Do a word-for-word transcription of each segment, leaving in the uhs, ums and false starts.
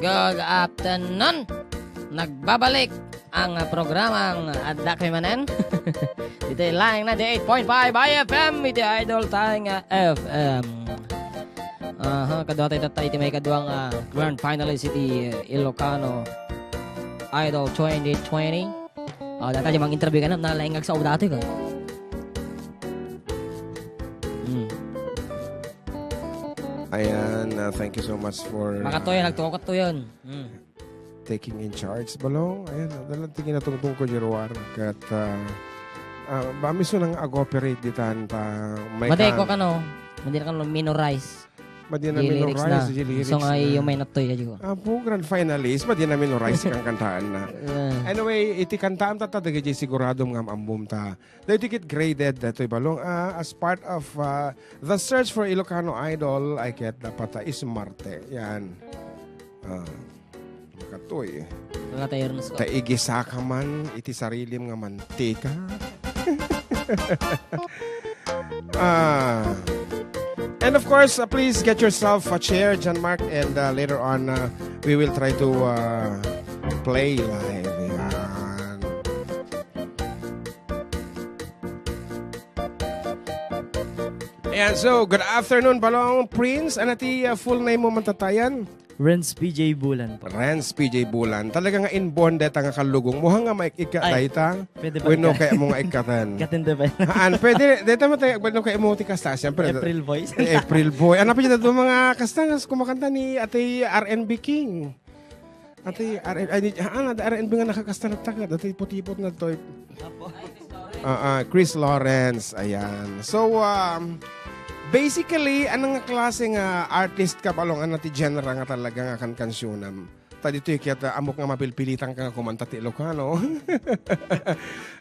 Good afternoon. Nagbabalik ang, ah, programang Adda Kami Manen. Ditoy laeng ninety-eight point five I F M, iti Idol Tayo nga F M. Aha, kadua tayo tatta iti may kaduang, ah, grand finalist iti Ilocano Idol twenty twenty. Oh, data yung mga interview ka na, nalaing nga sa dati ka. Hmm. Ayan, uh, thank you so much for, uh, Makatuyan, nagtukat to yun. Hmm. Taking in charge, Balong. Ayan, dalan ti kinatungtong ko, Jeruar. Kat, uh, uh, ba, miso nang ag-operate ditan ta may Madi, kan- ko kano, madi na kano minorize. Madi na Di lyrics minorize, na. Di lyrics So nga na. Yung may natoy ka, Jeruar. Apo, grand finalist, madi na minorize kang kantaan na. Eh. Anyway, iti kantaan tatta, dagiti sigurado nga am-ammom ta. Dagiti ket graded, datoy Balong, ah, as part of, ah, the search for Ilocano Idol, ay ket dapat ta ismarte. Yan. Ah, makatoy. Mga tayarnos ko. Ta igisa ka man iti sarilim nga mantika. Ah. And of course, uh, please get yourself a chair, John Mark, and, uh, later on, uh, we will try to, uh, play live. Yan. Ayan, so, good afternoon, Balong Prince. Ano ti, uh, full name mo man tatta yan? Renz P J Bulan po. Renz P J Bulan. Talaga nga inborn deta nga kalugong mo, nga maik-ikka Ay, dayta? Pwede ba Wenno ika- kaya mo nga ikkatan? Ikkaten da ba? Haan, pwede, deta mo tayo, wenno kaya mo ti kasta, siyempre. April Boys. Eh, April Boy. Ano pa dyan ito mga kasta nga kumakanta ni Ate R N B King? Ate R N, ay, ni, haan, Ate R N B nga nakakasta na taga, dati putipot na to. Apo. Ah, ah, Chris Lawrence, ayan. So, um, basically, ano nga klase nga artist ka, Balong, ano ti genre nga talaga nga kankansyonam? Ta ditoy ket, ah, ammok nga mapilpilitan ka nga kumanta ti Ilocano.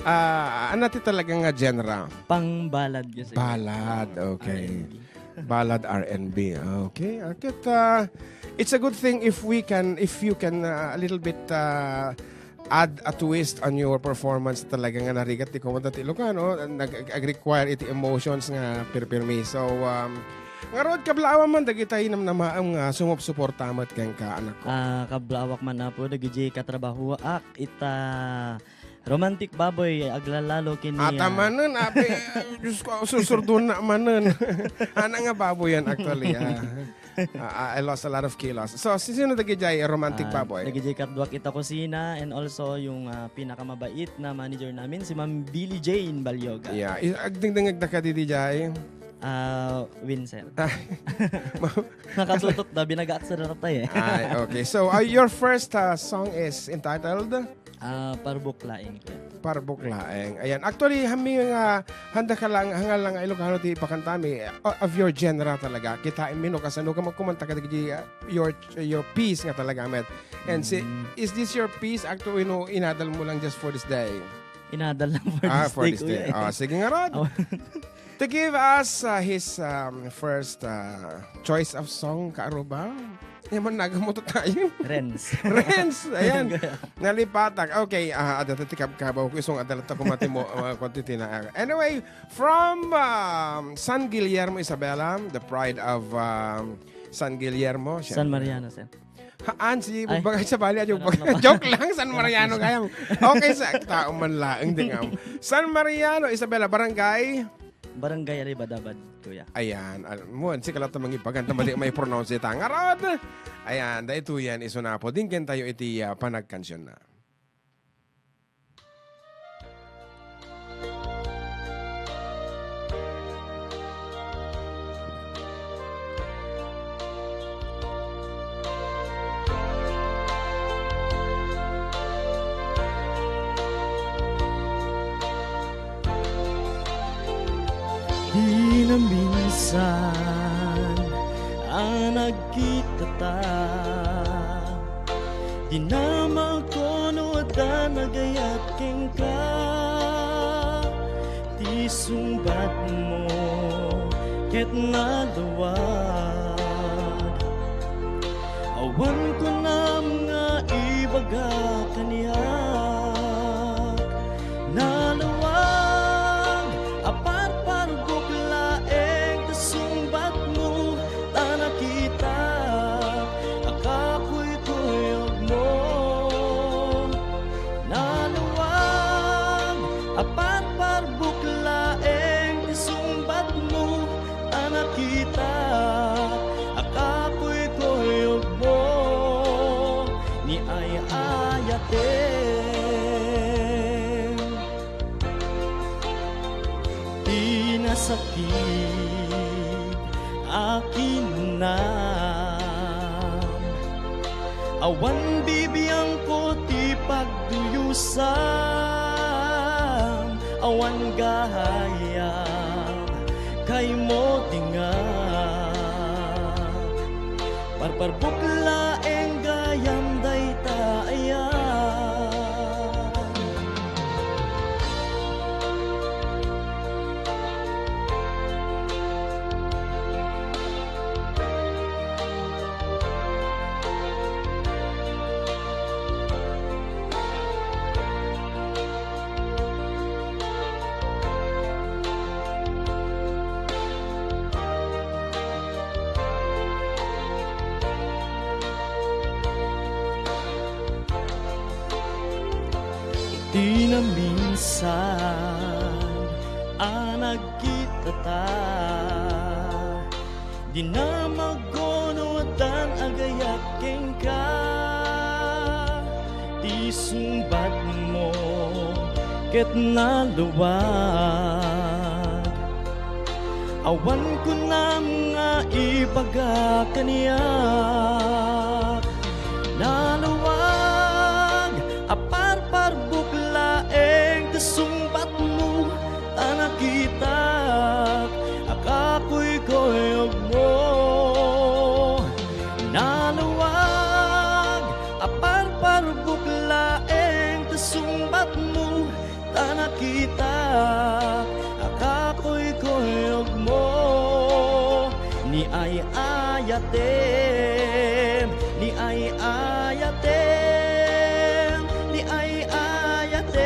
Ah, ano ti talaga nga genre? Pang ballad kasi. Ballad, okay. R and B. Ballad R and B. Okay. Ah, ket, ah, it's a good thing if we can, if you can, ah, a little bit, ah, add a twist on your performance. Talaga nga narigat ti kumanta ti Ilocano, nag-, ag-require iti emotions nga pirpirmi. So, um, ngarud, kablaawan man dagiti namnamaem nga sumupsuporta met kenka, anak ko. Ah, kablaawak man, Apo, dagiti katrabahoak ita Romantic Baboy, aglalalo ken ni, ah, Ata manen, abi, Diyos ko, susurdunak manen. Ana nga baboy yan, actually, ah. Ah, ah, I lost a lot of kilos. So, si-, sino dagiti Romantic Ah, Baboy? Dagiti kaduak ita kusina, and also yung, ah, pinakamabait na manager namin, si Ma'am Billie Jane Balyoga. Yeah. I-, agdingdingag da ka didi, Jay? Ah, win, sir. Ah. Nakatutok da, binagaat sa raratay eh. Ay, okay. So, uh, your first, uh, song is entitled? Ah, Parbuk Laeng, kuya. Parbuk Laeng. Ayan. Actually, hami nga, handa ka lang, hangal lang nga Ilocano ti ipakantami, uh, of your genre talaga. Kita imino kasano ka magkumanta ka dagiti, uh, your, your piece nga talaga, met. And si, Mm. Is this your piece? Actually, no, inadal mo lang just for this day? Inadal lang for Ah, this for day, this day. Kuya, eh. Ah, sige nga, Rod. Oh. To give us, uh, his, um, first, uh, choice of song, Kaaruba. Yaman, nagamuto tayo. Renz. Renz, ayan. Nalipatak. Okay, ah, adda ti kabkabaw ko, isong adda ta kumati mo, ah, kwantiti na. Anyway, from, um, San Guillermo, Isabela, the pride of, um, San Guillermo, San syempre. Mariano, sir. Haan, si Ay. Bagay sa bali, joke, Ano, ano pa? Joke lang, San Mariano kaya. Okay, sa tao man laeng, di nga. San Mariano, Isabela, barangay? Barangay Arribadabad, kuya. Ayan, alam mo, si kalata mangipaganta, mali may pronounce ita. Ngarod! Ayan, dahil ito yan, iso na po. Dingken tayo iti, ah, panagkansyon na. Di na minsan a nagkitata. Di na makuno adda nagayat kenka ti sungbatmo ket nalawag. Awan kunam nga ibaga kaniak, nalawag a parparbuk laeng ti sungbatmo, ta nakitak a kakuy Ni ay-ayaten ti nasakit a kinam. Awan bibiangko ti pagduyusam, awan gayam kaymo dinga. Parparbuk laeng gayam dayta aya. Ti naminsan a nagkitata, di na magunodan a gayak kenka. Ti sungbatmo ket naluag. Awan kunam nga ibaga kaniak. Naluag a parparbuk laeng ti sungbatmo, ta nakitak a kakuykuyogmo. Naluag a parparbuk laeng ti sungbatmo, ta nakitak a kakuykuyogmo. Ni ay-ayatem, ni ay-ayatem, ni ay-ayatem,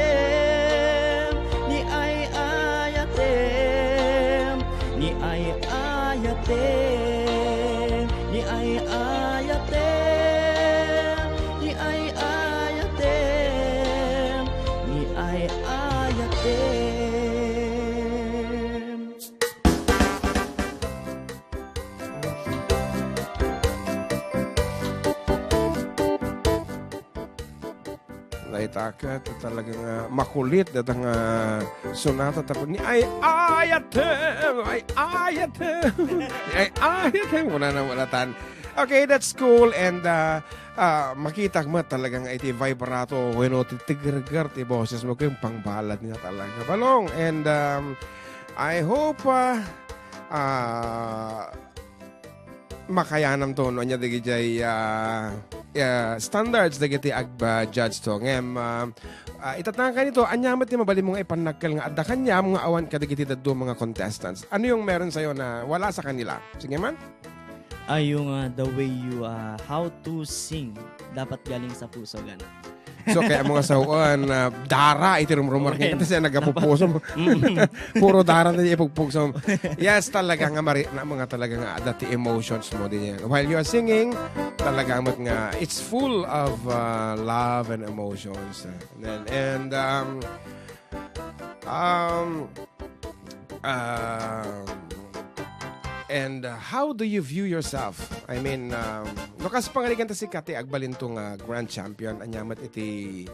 ni ay-ayatem, ni ay-ayatem, ni ay-ayatem, ni ay-ayatem, ni ay-ayatem. Dayta ket talaga nga makulit dayta nga sonata tapno ni ay-ayatem, ay-ayatem, ni ay-ayatem, kunana, wala tan. Okay, that's cool. And, uh, uh, makitak met talaga nga iti vibrato wenno ti tiggerger ti bosesmo ken pangbalad nga talaga. Balong, and, um, I hope, uh, uh, makayanamto no ania dagiti, ah, ah, standards dagiti ag-, ah, judge to. Ngem, ah, ah, itatangka nito, ania met ti mabalinmo nga ipannakkel nga adda kaniam nga awan kadagiti dadduma nga contestants? Ano yung meron sa'yo na wala sa kanila? Sige man. Ay, yung, ah, the way you, ah, how to sing, dapat galing sa puso, gana. So, kaya mo nga sawan, ah, dara iti rumrumar. Wen. Kasi nagapupusom. Mm. Puro dara na ipugpugsom. Yes, talaga nga mari-, na mga talaga nga adda ti emotions mo din yan. While you are singing, talaga mo nga, it's full of, ah, love and emotions. And, and, um, um, Um, and, uh, how do you view yourself? I mean, um, no kas pangarigan ta sika ti agbalinto nga grand champion, ania met iti,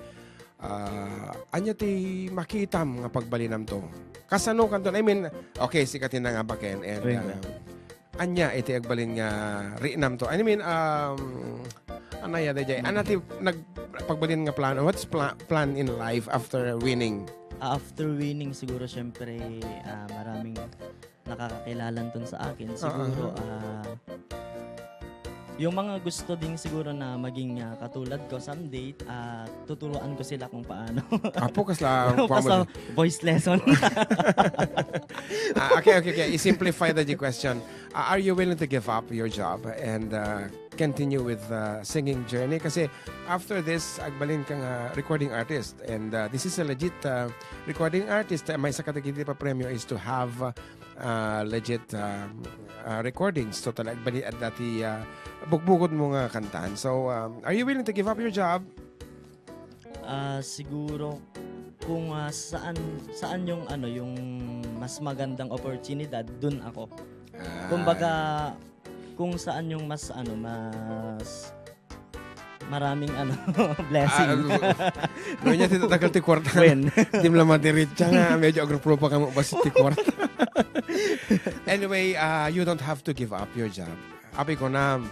uh, ania ti makitam nga pagbalinamto? Kasano kanton? I mean, okay, sika ti nangabaken, and, Thank you. uh, ania iti agbalin nga riinamto? I mean, um, ano ya, dayjay? Ano ti nag-, pagbalin nga plano? What's pla-, plan in life after winning? Ah, after winning, siguro, syempre, ah, maraming nakakakilala ton sa akin. Oo. Siguro, ah, yung mga gusto din siguro na maging, ah, katulad ko someday, ah, tuturuan ko sila kung paano. Apo, kasla, Yung kuwan mo pasa-, di? Voice lesson. Ah, okay, okay, okay. I-simplify the question. Ah, are you willing to give up your job and, uh, continue with the singing journey? Kasi after this, agbalin ka nga recording artist. And, uh, this is a legit, uh, recording artist. Uh, maysa kadagiti papremio is to have, uh, legit, um, uh, recordings. So, talaga, agbalin adda ti, uh, bugbugod mo nga kantan. So, um, are you willing to give up your job? Ah, siguro kung, ah, saan, saan yung ano, yung mas magandang oportunidad, dun ako. Ah. Kumbaga, kung saan yung mas ano, mas, Maraming, ano, blessing. Ah, no, niya, titatagal ti kwarta. When? Di mo lang madiritsa nga, medyo agrupo pa kamo basit ti kwarta. Anyway, uh, you don't have to give up your job. Abi ko na,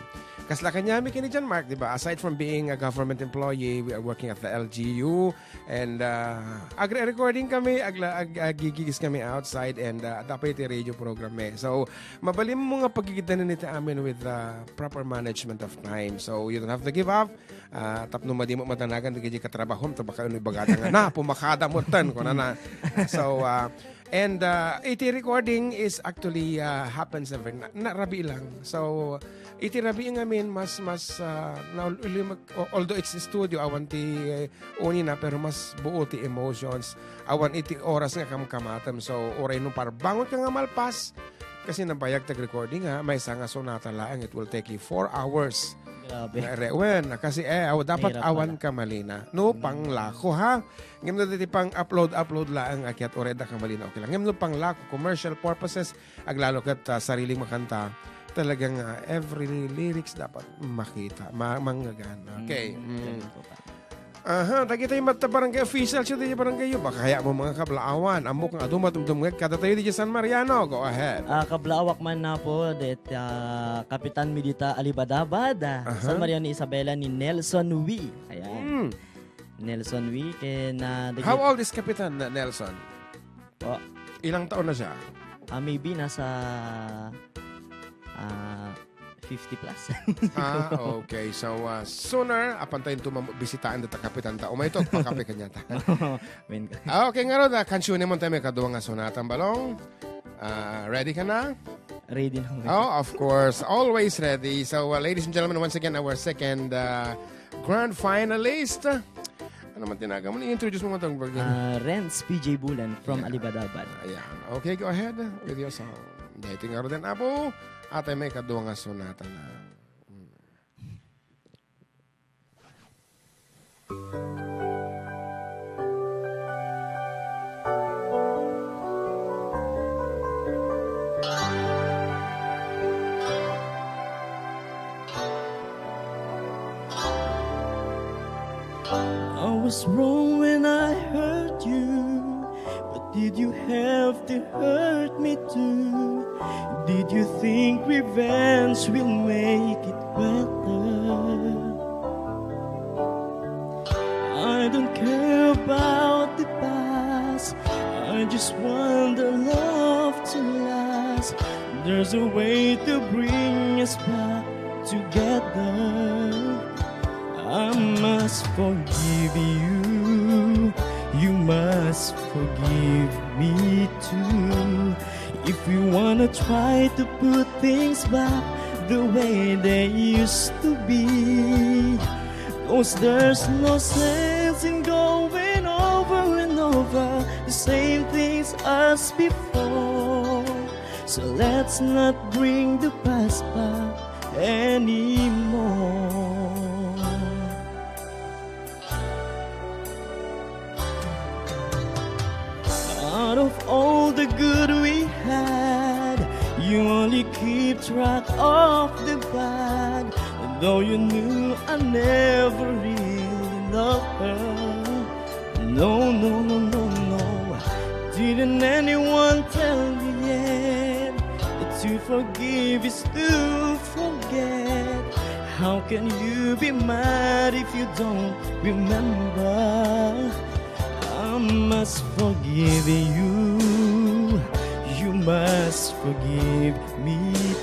kasla kaniami ken ni John Mark, di ba? Aside from being a government employee, we are working at the L G U, and, uh, agre-recording kami, agla-, ag-, agigigis kami outside, and, uh, adda pay ti radio program, eh. So, mabalin mo nga pagigiddanan iti amin with, uh, proper management of time. So, you don't have to give up. Ah, tapno madi mo madanagan dagiti katrabahom, ta baka no ibagada nga, "Na, pumakada mo ten," kunana. So, ah, and, ah, iti recording is actually, ah, happens every na, na rabii lang. So, iti rabii ngamin, mas, mas, ah, na, although it's studio, awan ti, eh, unina, pero mas buo ti emotions. Awan iti oras nga kamkamatem. So, uray no parbangon ka nga malpas, kasi nabayag tag recording, ha, maysa nga sonata laeng, it will take you four hours. Grabe. Nga ere-, wen, kasi, eh, aw, dapat Mahirap awan pala. Kamalina. No, Mm. panglako, ha? Ngem no, diti pang-upload, upload laeng, akyat, uray adda kamalina, okay lang. Ngem no, panglako, commercial purposes, aglalo ket, ah, sariling makanta, talagang, ah, every lyrics dapat makita, ma-, manggagan. Okay. Mm, Mm. ganun po pala. Aha, dagitoy met ta barangay official, siya di barangay yo. Baka kaya mo mga kablaawan, ammok nga adu matumtumngeg kadatayo di San Mariano. Go ahead. Ah, kablaawak man na po, det, ah, Kapitan Midita Alibadabad, ah, Aha. San Mariano Isabela ni Nelson Wee. Ayan. Mm. Nelson Wee, ken, ah, dagit- How old is Kapitan Nelson? Po. Ilang taon na siya? Ah, maybe nasa, ah, fifty plus. Ah, okay. So, ah, sooner, apan tayo tumam-, bisitaan dita kapitan ta. Umay to, pakape kanya ta. Min- Ah, okay, ngarud, ah, kansyone mo tayo may kadua nga sonata, Balong. Ah, ready ka na? Ready na, Mike. Oh, of course. Always ready. So, uh, ladies and gentlemen, once again, our second, uh, grand finalist. Ano man tinaga mo? I-introduce mo nga itong bagay. Ah, Renz P J Bulan from Yeah. Alibadabad. Ayan. Okay, go ahead with your song. Dahil nga rin, Apo, atay may kadua nga sonata na. Hmm. I was wrong when I hurt you, but did you have to hurt me too? Did you think revenge will make it better? I don't care about the past. I just want the love to last. There's a way to bring us back together. I must forgive you. You must forgive me too. If we wanna try to put things back the way they used to be, 'cause there's no sense in going over and over the same things as before. So let's not bring the past back anymore. Out of all the good we had, you only keep track of the bad. Though you knew I never really loved her. No, no, no, no, no. Didn't anyone tell you yet that to forgive is to forget? How can you be mad if you don't remember? I must forgive you. You must forgive me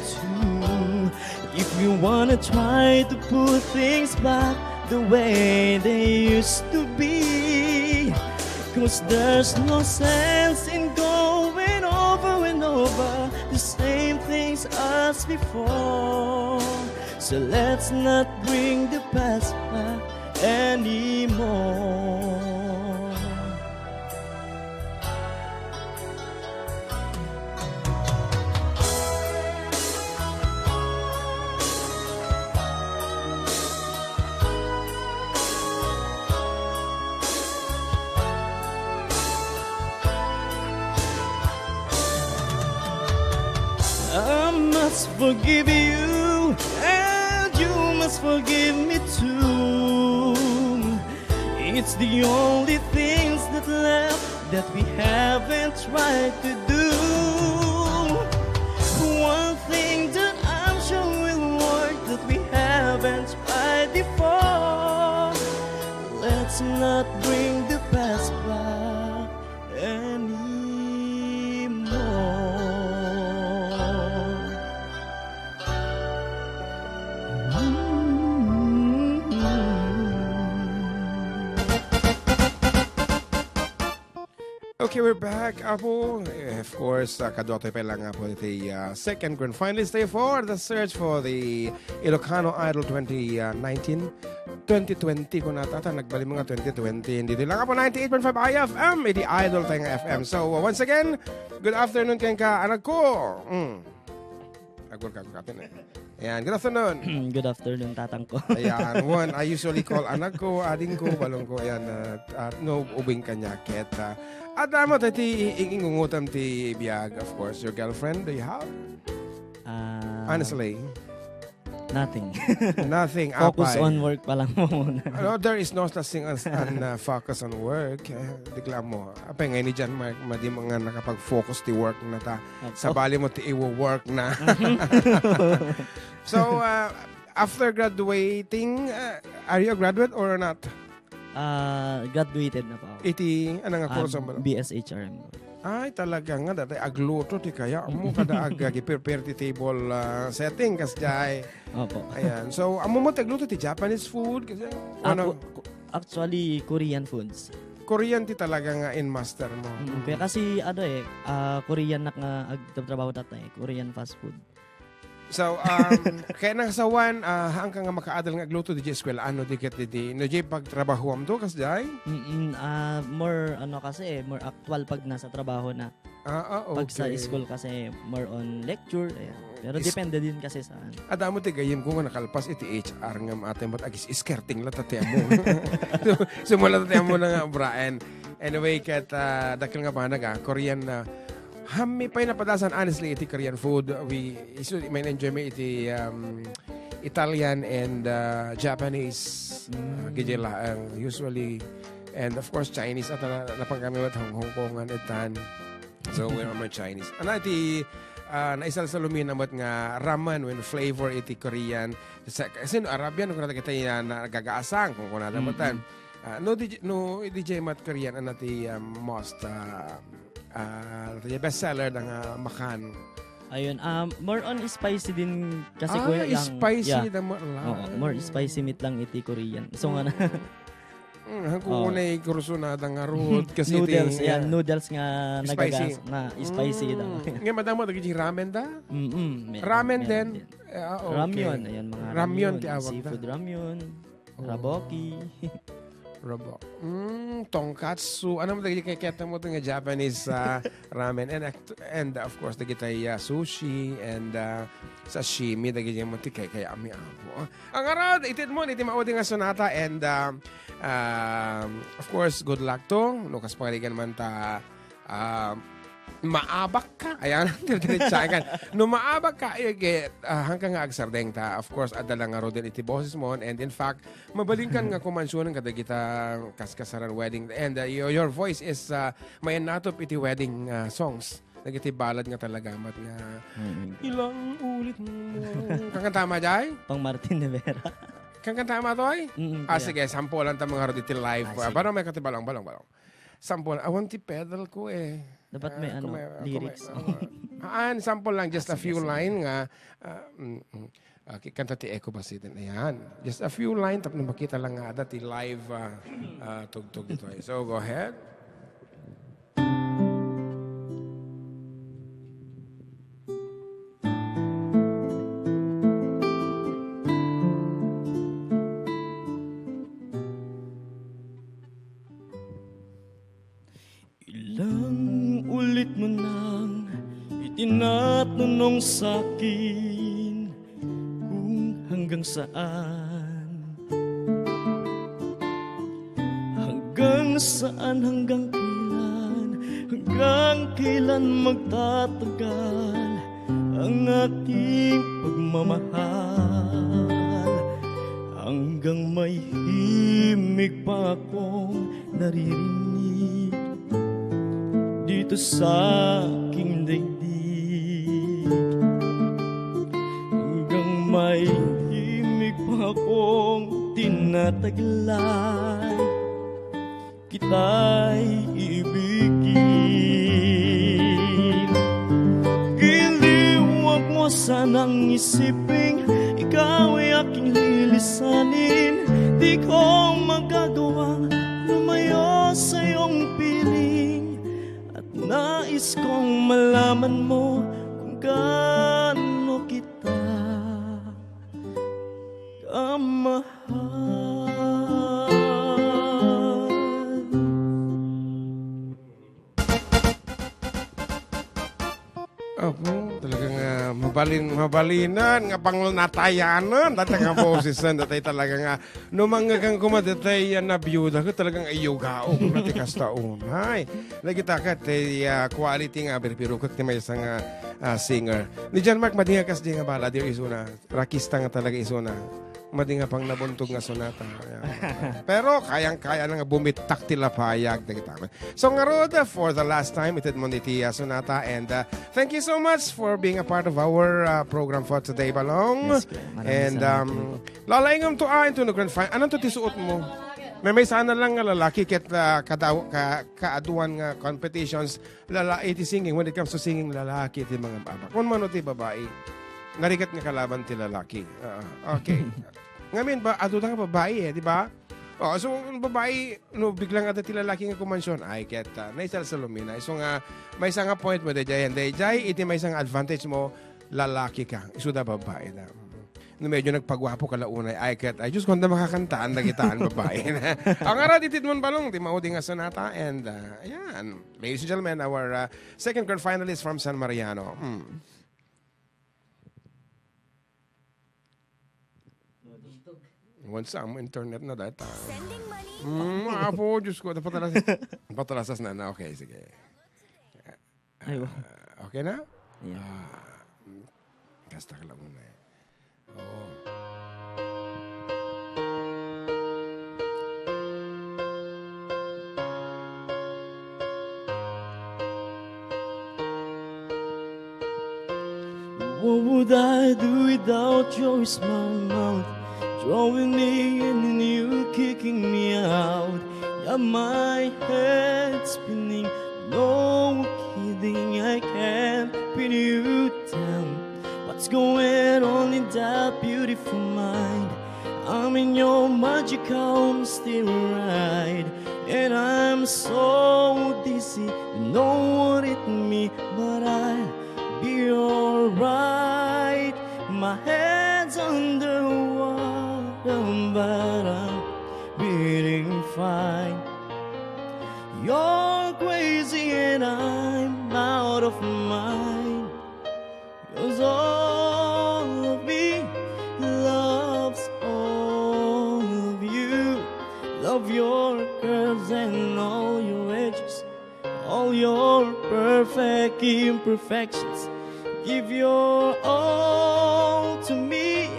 too. If you wanna try to put things back the way they used to be, 'cause there's no sense in going over and over the same things as before. So let's not bring the past back anymore. I must forgive you, and you must Forgive me too. It's the only things that left that we haven't tried to do. One thing that I'm sure will work that we haven't tried before. Let's not bring the past back anymore. Okay, we're back, Apo. Eh, of course, uh, kadua tayo pa lang, Apo, iti uh, second grand finalist tayo for the search for the Ilocano Idol twenty nineteen. Twenty twenty ko natata, nagbali mga twenty twenty. Hindi lang, Apo, ninety-eight point five I F M, iti Idol tayo nga F M. So, uh, once again, good afternoon kayo ka, anak ko. Mm. Agor ka, agor ka, atin eh. Ayan, good afternoon. Good afternoon, tatang ko. Ayan, one, I usually call anak ko, ading ko, balong ko, ayan, uh, uh, no, ubing kanya, ket, uh, at tama tayo, ti, i- ingungutam ti biag, of course, your girlfriend, do you have? Ah, Honestly, nothing. nothing. Focus apay. On work pa lang po muna. No, there is no such thing as an uh, focus on work. Eh, di mo. Apay nga ini dyan, ma- madi mo nga nakapag-focus ti work na ta. Opo. Sabali mo ti iwo-work na. So, uh, after graduating, uh, are you a graduate or not? Ah, graduated na po ako. Iti, ano nga Ah, kurso mo? B S H R M. Ay, talaga nga, dati agluto ti kaya mo kada ag-prepare ti table uh, setting, kas jay. Opo. Ayan. So, amo mo ti agluto ti Japanese food? Kasi, Ah, ano, ku- ku- actually, Korean foods. Korean ti talaga nga in master mo. Mm, kaya kasi, ano eh, ah, Korean nak nga agtrabaho dati eh. Korean fast food. So, um, kaya nang sawan, uh, haan ka nga makaadal nga agluto di eskwela, ano di ket di, no di pagtrabahoam to, kas jay? Mm, ah, more, ano kasi eh, more actual pag nasa trabaho na. Ah, ah, okay. Pag sa school kasi, more on lecture. Ayan. Pero Is- depende din kasi sa ano. Adamo ti gayem ko nga nakalpas iti H R nga matay mat agis skirting la tati amo. Sumala tati amo na nga Brian. Anyway, ket uh, dakkel nga banag ah, Korean na Hammi pay napadasan honestly iti Korean food. We isu may enjoy mi iti um, Italian and uh, Japanese uh, gidye laeng usually, and of course Chinese at na, napang kami mat Hong Hong Kongan itan. So we're more Chinese. Ana iti uh, naisalsalumin amat nga ramen when flavor iti Korean. Sa, kasi no Arabian kuna kita yan nagagaasang kung kuna dapat. Ah, no di no di jay mat Korean ana ti um, most uh, uh, ti best seller da nga makan. Ayun, um, more on spicy din kasi ah, kuya lang. Spicy Yeah. Da mo lang. Oo, more spicy meat lang iti Korean. So nga na. Mm, hangko oh. Unay kursunada nga rod kasi noodles, iti, yan, noodles nga spicy. Nagagas, na spicy mm. Daw. Nga madamo dagiti ramen da? Mm-mm, ramen din. Ah, okay. Ramyun, ayan mga ramyun ti awag seafood ramyun, oh. Raboki. Rabo. Mm, tonkatsu. Ano mo dagiti kay keta mo nga Japanese uh, ramen and and of course dagiti uh, sushi and uh, sashimi dagiti mo ti kay kaya ami amo. Ang arad itit mo iti maudi nga sonata and uh, uh, of course good luck to no kas pangarigan man ta uh, maabak ka. Ayan, diretsakan. No maabak ka, eh, uh, hangka nga agsardeng ta. Of course, adda lang nga rodin iti boses mo. And in fact, mabalin kan nga kumansunan kadagita kaskasaran wedding. And uh, your, your voice is uh, mayan natop iti wedding uh, songs. Nagiti balad nga talaga mat nga mm-hmm. Ilang ulit mo. Kakanta ma jay? Pang Martin Rivera. Kakanta ma to ay? Mm-hmm, ah, sige, sampulan ta mga rodin iti live. Ah, uh, para may katibalong, balong, balong. Sample, awan ti pedal ko eh. Dapat may uh, ano, may, lyrics. May, uh, ah, sample lang, just ah, a few sige, line sige. Nga. Uh, mm, mm. Okay, kanta ti Echo Basiden. Ayan. Just a few line, tapno makita lang nga ada ti live uh, uh, tugtog ito. Eh. So, go ahead. Ilang ulit mo nang itinatnunong sa akin kung hanggang saan. Hanggang saan, hanggang kailan, hanggang kailan magtatagal ang ating pagmamahal. Hanggang may himig pa akong naririnig dito sa aking daigdig. Hanggang may himig pa akong tinataglay. Kita'y ibigin. Giliwag mo sanang isiping ikaw ay aking lilisanin. Di ko magagawang lumayo sa iyong piling. At nais kong malaman mo kung gaano kita kamahal. Apo, talagang, ah, mabalin-, mabalinan nga pangnatayanan. Dati nga boses na, dati talaga nga, no mangngeg koma dati, ah, na biyuda, ket talagang ayugaok, dati kasta unay. Nakita ka, ti, ah, quality nga, birbiruket ti maysa nga, ah, singer. Ni John Mark, madi nga kas di nga bala, di isuna. Rakista nga talaga isuna. Madi nga pangnabuntog nga sonata. Ayan. Pero kayang-kaya na nga bumitak ti lapayag dagita. So ngarud, for the last time, itedmon iti, uh, sonata. And, uh, thank you so much for being a part of our, uh, program for today, Balong. Yes, po. Maraming And, salamat um, din po. Lalaingam to, ah, into the grand final. Anong to ti suot mo? May, may sana lang nga lalaki ket, uh, kadaw-, ka-, kaaduan nga competitions. Lala-, iti singing, when it comes to singing, lalaki iti mga baba. Kung mano ti babae, narigat nga kalaban ti lalaki. Ah, okay. Ngamin ba, adu nga babae eh, di ba? Oh, so, babae, no, biglang ada ti lalaki nga kumansyon, ay, ket, ah, naisalsalumina. So nga, maysa nga point mo, dayjay, dayjay, iti maysa nga advantage mo, lalaki ka. Isu da babae na. No medyo nagpaguapo ka la unay, ay ket, ay, Diyos ko, anda makakantaan dagitaan babae. Ang arat itid mon balong, ti maudi nga sonata, and, uh, ayan. Ladies and gentlemen, our, uh, second grand finalist from San Mariano. Hmm. Once ang internet na data. Sending money? Hmm, apo, Diyos ko, napatalas, napatalasas na, na. Okay, sige. Ay, wow. Ah, okay na? Yeah. Ah, mm, kasta ka lang muna eh. Oo. What would I do without your small mouth? Drawing me in and you kicking me out. Yeah, my head's spinning. No kidding, I can't pin you down. What's going on in that beautiful mind? I'm in your magical mystery ride, and I'm so dizzy. No one hit me, but I'll be alright. My head's underwater, but I'm feeling fine. You're crazy and I'm out of mind. 'Cause all of me loves all of you. Love your curves and all your edges, all your perfect imperfections. Give your all to me,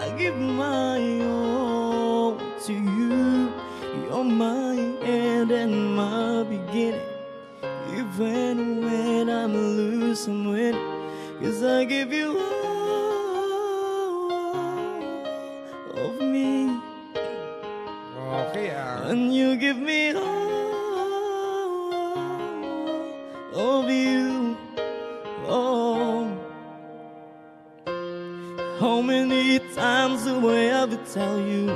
I give my all to you. You're my end and my beginning. Even when I'm losing weight, 'cause I give you all of me. Okay, ah. And you give me all of you. Oh. How many times do I have to tell you?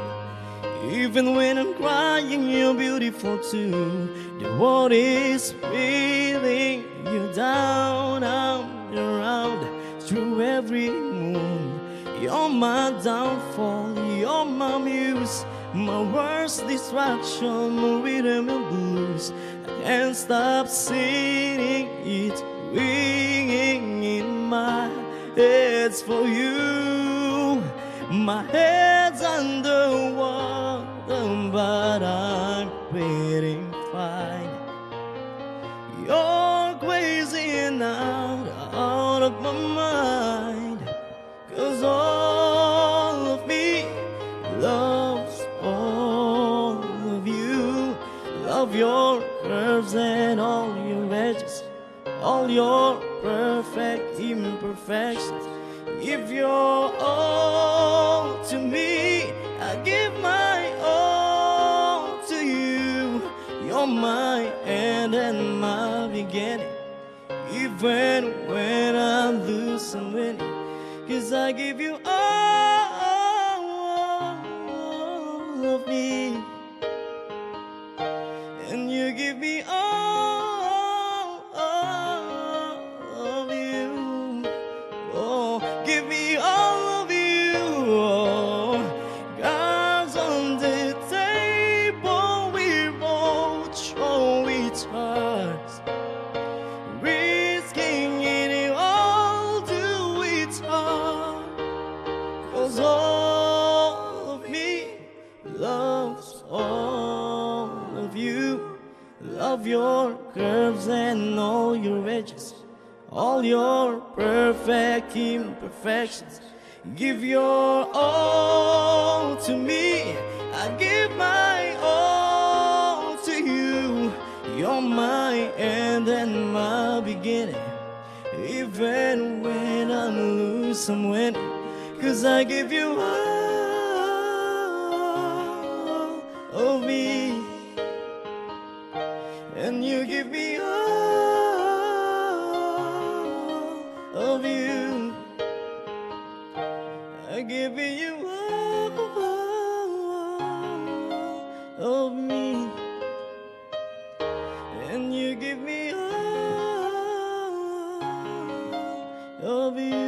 Even when I'm crying, you're beautiful too. The world is spinning you down and around through every moon. You're my downfall, you're my muse, my worst distraction, my rhythm and blues. I can't stop singing, it's ringing in my head for you. My head's underwater, but I'm feeling fine. You're crazy and out, out of my mind. 'Cause all of me loves of your curves and all your edges, all your perfect imperfections. Give your all to me, I give my all to you. You're my end and my beginning, even when I lose, I'm winning. 'Cause I give you all of me, and you give me all of you. Oh, give me all of you. Oh, cards on the table, we both show each other, risking it all to each other. 'Cause all of me loves all of you. Love your curves and all your edges, all your perfect imperfections. Give your all to me, I give my all to you. You're my end and my beginning, even when I lose, I'm winning. 'Cause I give you all of me, and you give me all of you. I give you all of me, and you give me all of you.